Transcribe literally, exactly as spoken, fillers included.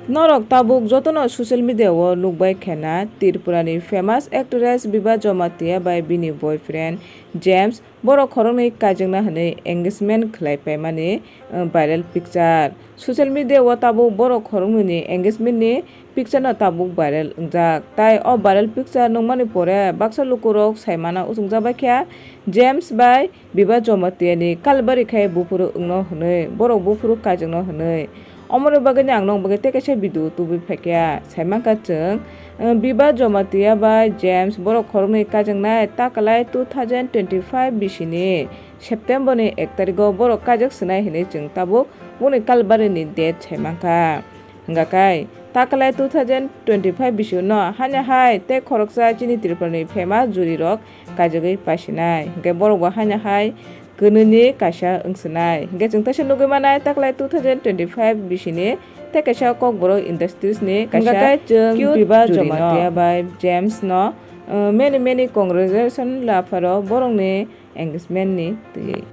Norok tabuk jotono social media o nukbai khena Tripura ni famous actress Biba Jamatia bai bini boyfriend James borok khoroknwi kaijakna hwnwi engagement khlai paimani, uh, viral picture. Social media o tabuk borok khoroknwi ni engagement ni picture no tabuk viral wngjak. Tai o viral picture nukmani pore baksa lukurok saimano uchungjak bai kha James bai Biba Jamatia ni kalbari khai buphuru wngno hwnwi, borok buphuru kaijakno hwnwi. Omoni bagwino ang nokni bagwi tei kaisa video tubui phaikha. Saimankha chwng, eh, Biba Jamatia bai James borok khoroknwi kaijaknai takalai two thousand twenty-five bisini September ni ek tarigo borok kaijak swnai hinwi chwng tabuk boni kalbari ni date saimankha. Hwnkha khe, takalai two thousand twenty-five bisio no haino hai tei khoroksa chini Tripura ni famous juri rok kaijagwi paisinai. Hwnkhe borok bo haino hai kwnwi ni kaisa wngsinai. Hwnkhe chwng teisa nugwi manai takalai two thousand twenty-five bisini tei kaisa Kokborok Industries ni kaisa hwnkhe chwng Biba Jamatia bai James no, uh, many many congratulations lapharo borokni engagement ni twi.